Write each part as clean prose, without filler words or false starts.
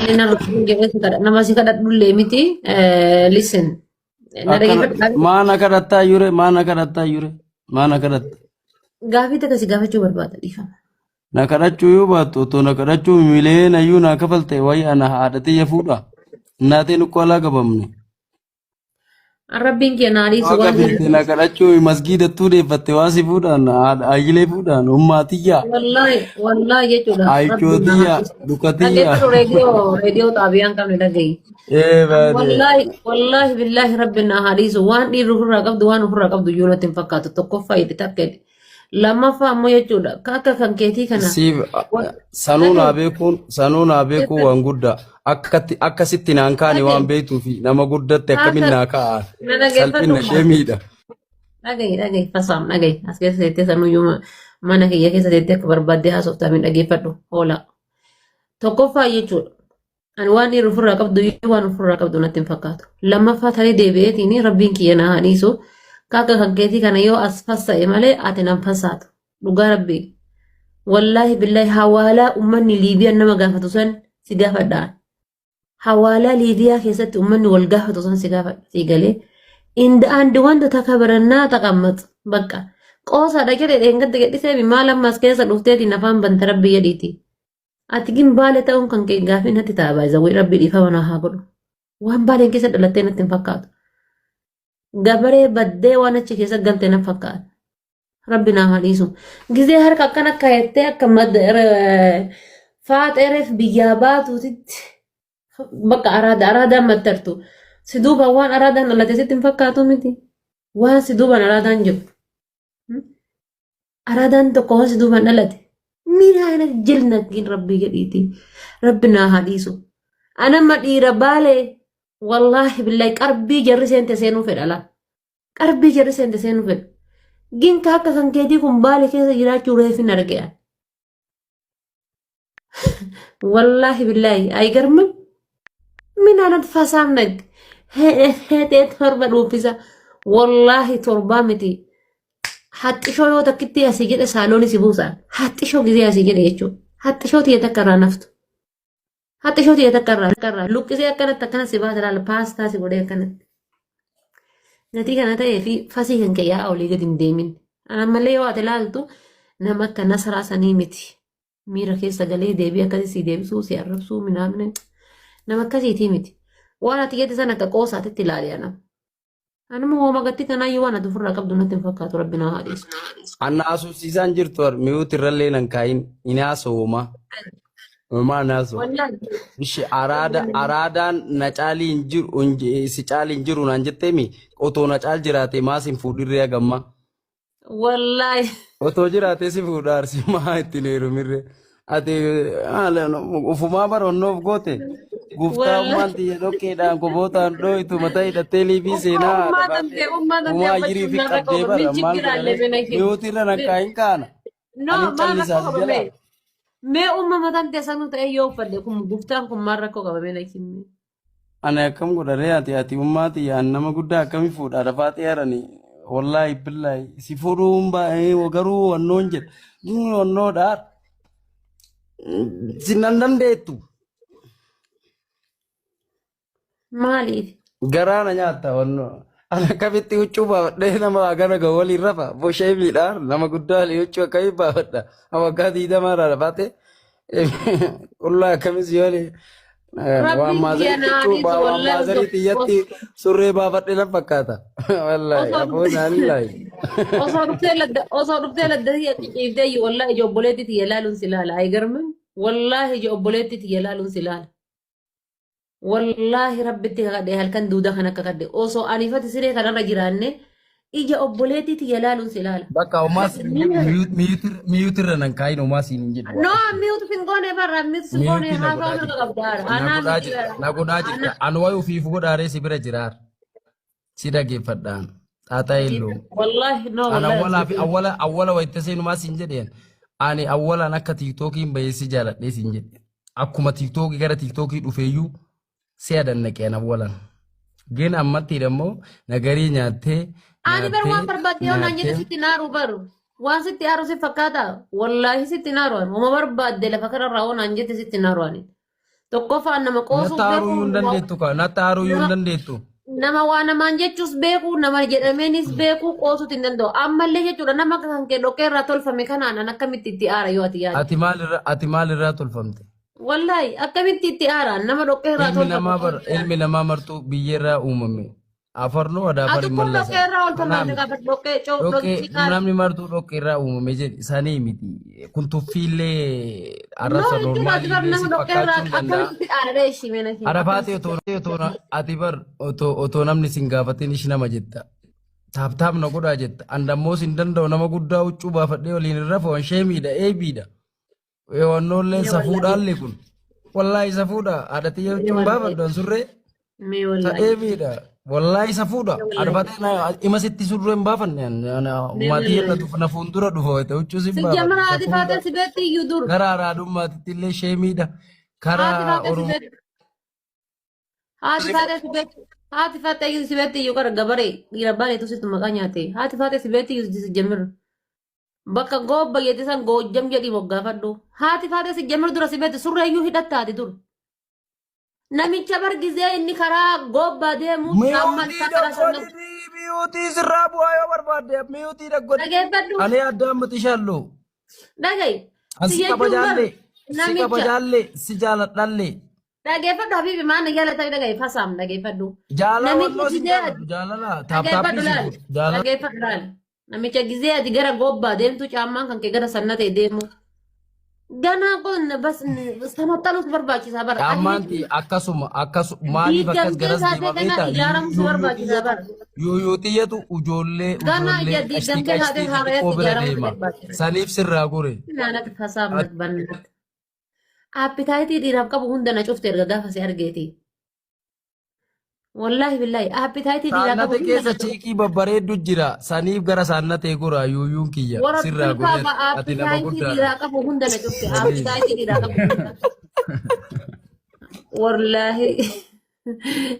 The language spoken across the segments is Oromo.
Ani nama nama si kadhadhullee miti. Listen. Na Akkana dhageeffadhu. maa na kadhattaa yure maa na kadhattaa yure maa na kadhatta. Gaafii takka si gaafachuu barbaada dhiifama. Na kadhachuu yoo baattu otoo na kadhachuu miliyoona iyyuu naa kafalte wayi ana haadha tiyya fuudha. Innaateen uqqoo alaa qabamne. Rabbiin kee naa dhiisu Waaqa waan beekte na kadhachuu masgiidattuu deeffatte waa si fuudhaan haadha ayyilee fuudhaan ummaa tiyya Wallaahi wallaahi jechuudha. ayichoo Rabbiin naa tiyya dhiisu. duka tiyya. Dhaggeeffadhu reediyoo reediyoo xaabiyaan qabne dhagahi. Ee baadee. Wallaahi wallaahi billaahi rabbiin naa haa dhiisu waan dhiirri ofirraa qabdu waan ofirraa qabdu iyyuu natti hin fakkaatu tokkoffaa jedhe takka jedhe. Lammaffaa ammoo jechuudha ka akka kan keetii kana Siif sanuu naa dhagahi beekuun sanuu naa beekuun waan guddaa akkatti akkasitti naan kaane waan dhagahi beektuu fi nama guddatti akkamin akka naa ka'a na dhaggeeffadhu salphina ishee miidha. Dhagahi dhagahi fasaam dhagahi as keessa teettee sanuyyuu mana kiyya keessa teettee akka barbaaddee haasoftaa min dhaggeeffadhu hoola. Tokkoffaa jechuudha. Ani waan dhiirri ofirraa qabdu iyyuu waan ofirraa qabdu natti hin fakkaatu. Lammaffaa tarii deebi'eetiin rabbiin kiyya na haa dhiisu. Akka kan keetii kana yoo as fassa'e malee ati nan fassaatu. Dhugaa rabbii. Wallaahi billaahi hawaalaa uummanni Liibiyaan nama gaafatu san si gaafadha. Hawaalaa Liibiyaa keessatti uummanni wal gaafatu san si gaafadha. Si galee. Inda andi wanta takabarannaa taqammax. Bakka. Qoosaadha jedhe dheengadda gadhisee maal ammas keessa dhufteetiin afaan bante rabbii jedhiiti. Ati gin baale ta'uun kan kee gaafii natti ta'a baay'ee rabbi dhiifama naa haa godhu. Waan baaleen keessa dhalattee natti hin fakkaatu. Gabaree baddee waan achi keessa galte na fakkaata. Rabbi naa haa dhiisu. Gizee harka akkana kaayattee akka faaxeereef biyyaa baatuutitti bakka araada araadaan mattartu. Si duubaan waan araadaan dhalate sitti hin fakkaatu miti. Waan si duubaan araadaan jiru. Araadaan tokko waan si duubaan dhalate. Min ayna jilna gin rabbi jedhiiti. Rabbi naa haa dhiisu. Anamma dhiira baalee wallaahi billahi qarbii jarri seente seenuu fedha laa. Qarbii jarri seente seenuu fedha. Gin ka akka kan keetii kun baale keessa jiraachuu reefin arge an. Wallaahi billaahi አይገርምም? ምን አይነት ፈሳም ነግ ሄጤ torba dhuuffisa wallaahi torbaa miti haxxishoo yoo takkitti asii jedhe saaloon si buusa haxxishoo gizee asii jedhe jechuudha haxxishoo tiyya takka irraa naftu haxxishoo tiyya takka irraa luqqisee akkanatti akkana si baasa laala paastaa si godhee akkanatti gatii kana ta'ee fi fasii kan kee yaa'a olii gadi hin deemin anammallee yoo ati ilaaltu nama akka nasraa sanii miti miira keessa galee deebii akkasii si deebisuu si arrabsuu minaamne nama akkasiitii miti. Waan ati jette sana akka qoosaatitti ilaali anam. Anuma hooma gatti kanaayyuu waan ati ofirraa qabdu natti hin fakkaatu rabbi naa haa dhiisu. Anna haasofsiisaan jirtu miyuuti irrallee nan kaayin hin haasa'u homaa. Homaa hin haasa'u. Wallaahi. Ishi araada araadaan na caalii hin jiru si caalii hin jiru naan jetteemi otoo na caal jiraate maas hin fuudhirree hagamma. Wallaahi. Otoo jiraatee si fuudha arsi maa ittiin heerumirre. Ati haala ufumaa barannoof goote. Guftaa Wallaahi. ummaan tiyya dhoqqeedhaan kobootaan dhooytu mataa hidhattee liibii seenaa haadha Ummaa baatee tantee ummaa tantee umaa ayirii abbachuun fi maal rakkoo qabdee qaba? Min bara maal chiggiraallee godhare mina kee. miyuutii irra nakkaa hin kaana. No Ani maal rakkoo callisaa si qaba jalaa. mee? Mee uumama tantee sanuu ta'ee yoo uffadhe kun guftaan kun maal rakkoo qaba mee na himi? Ani akkam godharee ati ati ummaa tiyya ani nama guddaa akkami fuudha rafaa xiyyaarani wallaahi billaahi si fuudhuun baay'ee garuu wannoon jedha inni wannoodha si nan dandeettu Maaliif? garaa na nyaatta wannoo ani akkamitti huccuu baafadhee nama hagana gahu waliin rafa boshee miidhaan nama guddaa waliin huccuu akkamii baafadha waggaa 20 irraa rafaate Qullaa akkamis yoo waan Rabbiin maazarii kiyya naa xiqqoo dhiisu waan wallaahi maazarii xiyyatti surree baafadhe nan fakkaata. Wallaahi osoo aboo naanillaahi. Osoo dhuftee ladda tiyya ciciiftee iyyuu wallaahi ija obboleetti tiyya laaluun si laala aygarmin wallaahi ija obboleetti tiyya laaluun si laala. Wallaahi rabbitti kakadhe halkan duudaa kan akka kadhe osoo anifati siree kanarra jiraanne ija obboleettii tiyya laaluun si laala. Bakka homaa siin hin jedhu miyuutirra nan kaayin homaa siin hin jedhu. No mute sin goone barra mute sin goone Miyuutii na haasaa godhaa mirga jirta. qabda Na anaa godhaa miti jirta. Na godhaa jirta. Anu wayi ofiif godhaaree si bira jiraar. Si dhageeffadhaan. Xaaxaa illuu. Wallahi no Ani wallahi awwalaa fi awwala awwala wayita seenumaa siin jedheen. Ani awwalaan akka tiiktookiin bahee si jaaladhee siin jedhe. Akkuma tiiktookii gara tiiktookii dhufeeyyuu si adannaqe ani awwalaan. Gin ammatti immoo nagarii nyaattee Ani bar waan nyaattee barbaadde yoo naan jette nyaattee sitti naaru baru. Waan sitti aaru si fakkaata. Wallaahi sitti naaru ani. Uma barbaadde lafa kanarraa yoo naan jette sitti naaru ani. Tokkoffaan nama qoosuuf Natti aaruu beeku, iyyuu hin dandeettu kaa. Natti aaruu iyyuu hin nama dandeettu. nama waa namaan jechuus beeku, nama jedhameenis beeku, qoosuutti hin danda'u. Ammallee jechuudha nama akka kan kee dhoqqee irraa tolfame kanaan an akkamitti itti aara yoo ati yaadde. Ati maal irraa tolfamte? Wallaahi akkamitti itti aara nama dhoqqee irraa Ilmi tolfame namaa bar akkamitti aara? Ilmi namaa martuu biyyeerraa uumame. Afarnoo adaafar Ati hin kun mallasan. dhoqqee irraa Kanaa tolfamte miti. qaba dhoqqee coo Dhoqqee dhoqqee namni martuu dhoqqee irraa uumame jedhi sanii miti. Kun tuffiillee No, arrabsa jechuun ati bar noormaaliillee nama si dhoqqee irraa fakkaachuu hin danda'a. akkamitti itti aara dha ishii meena ishee Arafaatee akkamitti otoo otoo ati bar otoo namni sin gaafatin ishi nama jetta. Taaptaap na godhaa jetta. Andammoo sin danda'u nama guddaa huccuu baafadhee waliin hin rafu sheemiidha eebiidha. Wannoolleen Mee wallaahi safuudhaallee kun. Wallaahi safuudha. Haadha xiyya mee huccuun wallaahi baafadhu an surree. mee wallaahi Ta'eebiidha. Wallaahi safuudha. mee wallaahi Arafaatee ima sitti surree hin baafanne. mee Maatii wallaahi na fuuldura dhufa wayita huccuu sin si baafadhu. jamara haati Safuudha. faatee si beetti iyyuu dur Gara araadummaatitti illee sheemiidha. haati Karaa faatee si Oromoo. beetti haati faatee si beetti haati faatee iyyuu si beetti iyyuu qara gabaree dhiira baaleetu sitti maqaa nyaate haati faatee si beetti iyyuu si jamira bakka goobba jette san goojjam jedhii moggaafadhu haati faatee si jamira dura si beetti surree iyyuu hidhattaati dur namicha bargizee inni karaa goobbaa deemu caammaan Miyuutii isaa karaa sannan dhaggodhi miyuutii sirraa bu'aa yoo barbaadde miyuutii dhaggodhi. dhageeffadhu Ani adda ammatishallu. dhaga'i An si si jechuun bar kabajaallee si namicha kabajaallee si jaaladhallee. dhageeffadhu habiibi maana jaalata dhaga'i fasaam dhageeffadhu Jaalala namicha walloo si gizee jaaladhu jaalala taaptaappii dhageeffadhu si laal godhu jaalala. dhageeffadhu laal namicha gizee ati gara goobbaa deemtu caammaan kan kee gara sanna ta'e deemu ganaa kun bas samaxxaluus barbaachisaa bara ati Caammaanti jechuun akkasuma akkasuma maaliif akkas diigamtee garas taatee deema ganaa beektaa? ijaaramuu barbaachisaa bara Yooyoo xiyyatu ijoollee ganaa ijoollee ija qashtii diigamtee taatee qashtii xixiqqoo haarayatti bira ijaaramuu deema. barbaachisa. Saniif sirraa gore. Naanatti fasaaf nat bannaat. Appitaayitii dhiiraaf qabu hunda na cufte erga gaafa si argeeti. Wallaahi billaahi appitaayitii dhiiraa qabu Saannate hunda keessa na cufte. chiikii babbareeddu jira. Saniif gara saannatee gora yooyuun kiyya sirraa Warabbil gore kaaba ati nama appitaayitii guddaadha. dhiiraa qabu hunda na cufte. Saniif. Appitaayitii dhiiraa qabu hunda. Wallaahi.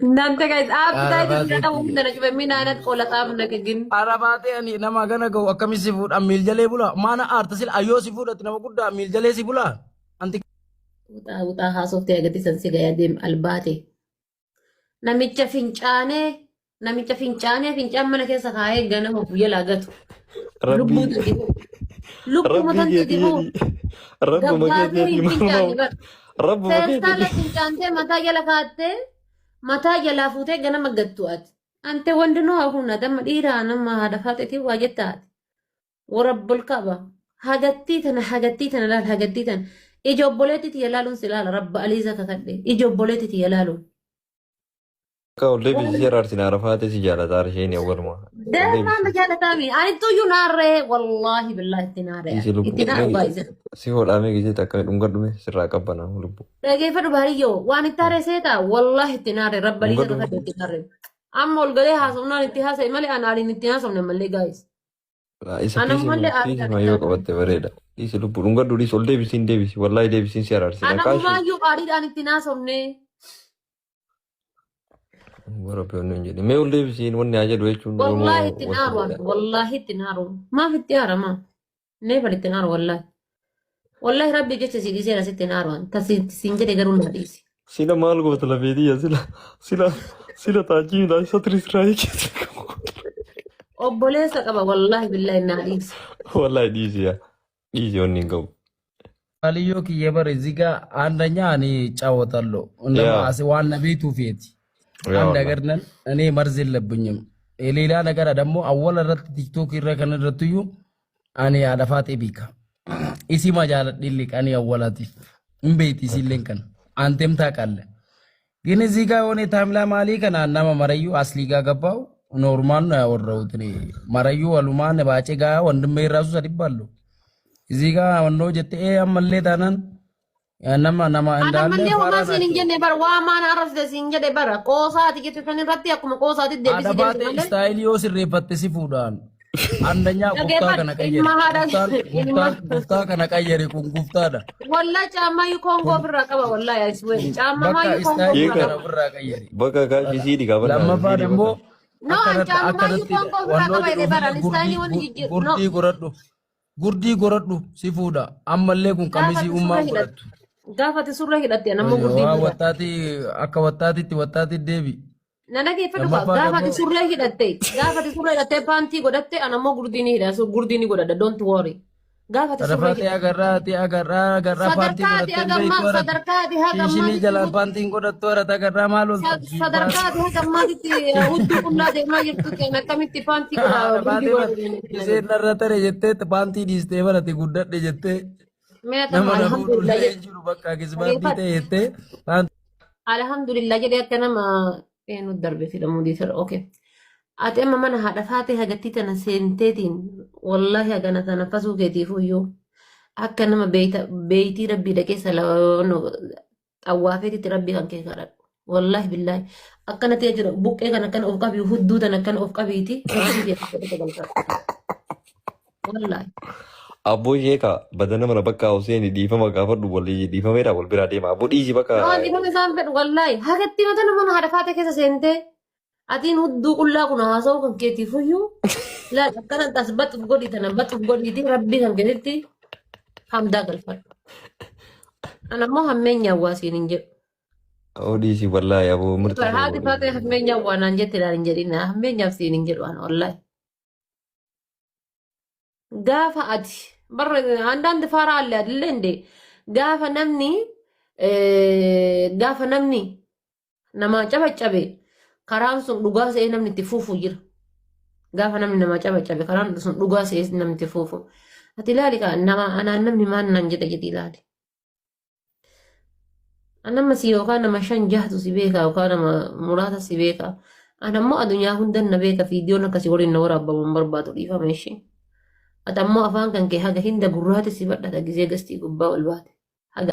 እናንተ guys appitaayitii dhiiraa qabu Arabaatee hunda na cufe minaanat qola xaafna gin. Arabaatee ani nama gana ga'u akkamitti si fuudha miiljalee bula maana aarta sila ayyoo si fuudhatti nama guddaa miiljalee si bula anti Wuxaa wuxaa haasoftee agarsiisan si gayaa deem albaate. Namicha fincaanee namicha fincaanee fincaan mana keessa kaa'ee ganama of jalaa gatu. Lubbuu Rabbii tanti hoo. Lubbuma Rabbii tanti keetii hoo. jedhi Rabbuma Gabbaatee keetii hin jedhi fincaanne bar. Rabbuma keetii Feestaala jedhi fincaantee mataa jala kaattee mataa jalaa fuutee ganama gattu ati. Ante wanti nuu hafuuna damma dhiiraa nama haadha faaxeetii waa jetta ati. Warabbul qaba. Hagattii tana hagattii tana laal hagattii tana. Ija obboleettiiti yalaaluun si laala rabba aliiza kakadhe. Ija obboleettiiti yalaaluun. Akka ol deebisi si araarsin arafaate si jaalata isheen awwaluma. Ol Deemaa deebisi. na jaalataami. Ani tuyyuu naarree wallaahi billaahi itti naarree. Dhiisi lubbu. Itti naaru baay'isa. Si hodhaamee gisee takka dhungadhume sirraa qabbana lubbu. Dhageeffadhu baariyyoo waan itti haaree seetaa wallaahi itti naarree rabba aliiza Dhungadhume. kakadhe itti naarree. Amma ol galee haasofnaan itti haasa'e malee ani aaliin itti haasofne malee gaayis. Isa Ana mallee kiisii aariidhaan itti yoo haasofne. qabatte bareeda. Dhiisi lubbu dhungadhu dhiisi ol deebisiin deebisi wallaahi deebisiin si araarsin Ana akka ishee. ammayyuu aariidhaan itti haasofne. Warra onni hin jedhi. Mee ol deebisiin wanni haa jedhu jechuun Wallaahi Oromoo itti wal naaru fuudhedha. ani wallaahi itti naaru. Maaf itti aarama? Never itti naaru wallaahi. Wallaahi rabbi jecha si dhiiseera sitti naaru ani. Tas siin jedhe garuu na dhiisi. Sila maal goota lafeetiyya sila sila sila taajii midhaan isa tirisraayii keessa. Obboleessa qaba wallaahi billaahi na dhiisi. Wallaahi dhiisi yaa dhiisi wanni hin qabu. Aliyyoo kiyya bare እዚህ ጋር አንደኛ እኔ እጫወታለሁ ያ እንደማ ዋና ቤቱ ፌት ያ አንድ ወላሂ ነገር ነን። እኔ መርዝ የለብኝም። ሌላ ነገር ደግሞ አወል irratti ቲክቶክ irra kan irrattiyyuu ani haadha faaxee beeka. Isima jaaladhillee qanii awwalaatiif hin beekti isiilleen kana አንተም ታውቃለህ። ግን እዚህ ጋር የሆነ ታምላ ማሊ ከና nama መረዩ አስሊ ጋር ገባው ኖርማል ነው ያወራሁት። እኔ መረዩ ወሉማን ባጬ ጋ ወንድሜ ራሱ ሰድባለሁ። እዚህ ጋር ወንዶ ጀቴ አመሌ ታናን nama nama Ana እንዳለ mallee ፋራ homaa siin hin ናቸው። jenne bara waa maan arrabsite siin jedhe bara qoosaati jettu kan irratti akkuma qoosaati deebisi Haadha deebisi faaxee malee. ስታይል yoo sirreeffatte si fuudhaan አንደኛ ጉፍታ Dhageeffadhu kana qayyari ilma haadha guftaan ilma guftaan guftaa kana qayyari kun guftaadha. Wallaa caammaa koongoo Kun ofirraa qaba wallaahi I swear caammaa bakka maayyuu koongoo istaayilii ofirraa kana qaba. ofirraa qayyari. Bakka kaashii sii dhiqaa banaa Lammaffaa sii dhiqaa ደግሞ bakka. No an akkanatti caammaa maayyuu akkanatti koongoo ofirraa wannoo qaba jedhee bara jedhu an istaayilii wanni gurdii jijjiiru no gurdii godhadhu gurdii godhadhu si fuudha ammallee kun gaafa qamisii ati surree ummaan hidhattu godhattu. Gaafa ati surree hidhatte an ammoo gurdii Waa hidha. wattaati akka wattaatitti wattaati deebi. Na dhageeffadhu kaa Lammaffaa gaafa ati dammoo surree hidhatte gaafa ati surree hidhattee paantii godhatte an ammoo gurdii ni hidha so gurdii ni godhadha, don't worry. Gaafa ati surree sadaffaa ta'e hidhatte. agarraa ta'e agarraa agarraa paantii Sadarkaa ati godhattee hin hagammaa beektu arati. sadarkaa ati Shiishinii hagammaatitti jalaan paantiin godhattu arati agarraa maal oolta? Sadarkaa ati hagammaatitti hudduu qullaa deemaa jirtu ta'een akkamitti paantii godha Haadha gurdii baatee godhadha bar jennee isheen narra tare jettee paantii dhiistee barate guddadhe jettee Mee atama nama na alhamdulillah fuudhullee jedhe hin jiru bakka kismaantii dhageeffadhu. ta'e jettee paantii. Alhamdulillah jedhee akka nama eenyu darbe filamuu dhiisera. Okay. Ati amma mana haadha faatee hagattii tana seenteetiin wallaahi hagana tana fasuu keetiif iyyuu akka nama beeytii rabbii dhaqee xawwaafeetitti rabbii kan kee kadhadhu. Wallaahi billaahi akkana ta'ee jira buqqee kan akkana of qabii hudduu tan akkana of qabiiti rabbii kee kadhadhu galfadhu. Wallaahi. Abboo sheeka badana mana bakka Hussein dhiifama gaafadhu walii dhiifameera wal biraa deema. Abboo dhiisi bakka. Yoo dhiifama isaan fedhu wallaahi hagatti mata nama haadha faatee keessa seentee atiin hudduu qullaa kun haasa'uu kan keetiif iyyuu laal akkana as baxuuf godhii tana baxuuf godhiiti rabbii kan keetitti hamdaa galfadhu. Ana immoo hammeenya hawwaasiin hin jedhu. Abboo dhiisi wallaahi abboo murtii Haati faatee hammeenya hawwaa naan jette laal hin jedhin hammeenyaaf siin hin jedhu ana wallaahi. Gaafa ati barra አንዳንድ ፋራ አለ አይደለ እንዴ? Gaafa namni nama cabaccabe karaan sun dhugaa se'ee namni itti fuufu jira. Gaafa namni nama cabaccabe karaan sun dhugaa se'ee namni itti fuufu. Ati ilaali kaa nama anaan namni maal naan jedha jedhi ilaali. Anamma si yookaan nama shan jahatu si beeka yookaan nama muraasa si beeka. Ana ammoo addunyaa hundan na beeka viidiyoon akkasii waliin na waraabbamu hin barbaadu dhiifama ishee. Ati ammoo afaan kan kee haga hinda gurraati si badhata gizee gastii gubbaa ol baate. Haga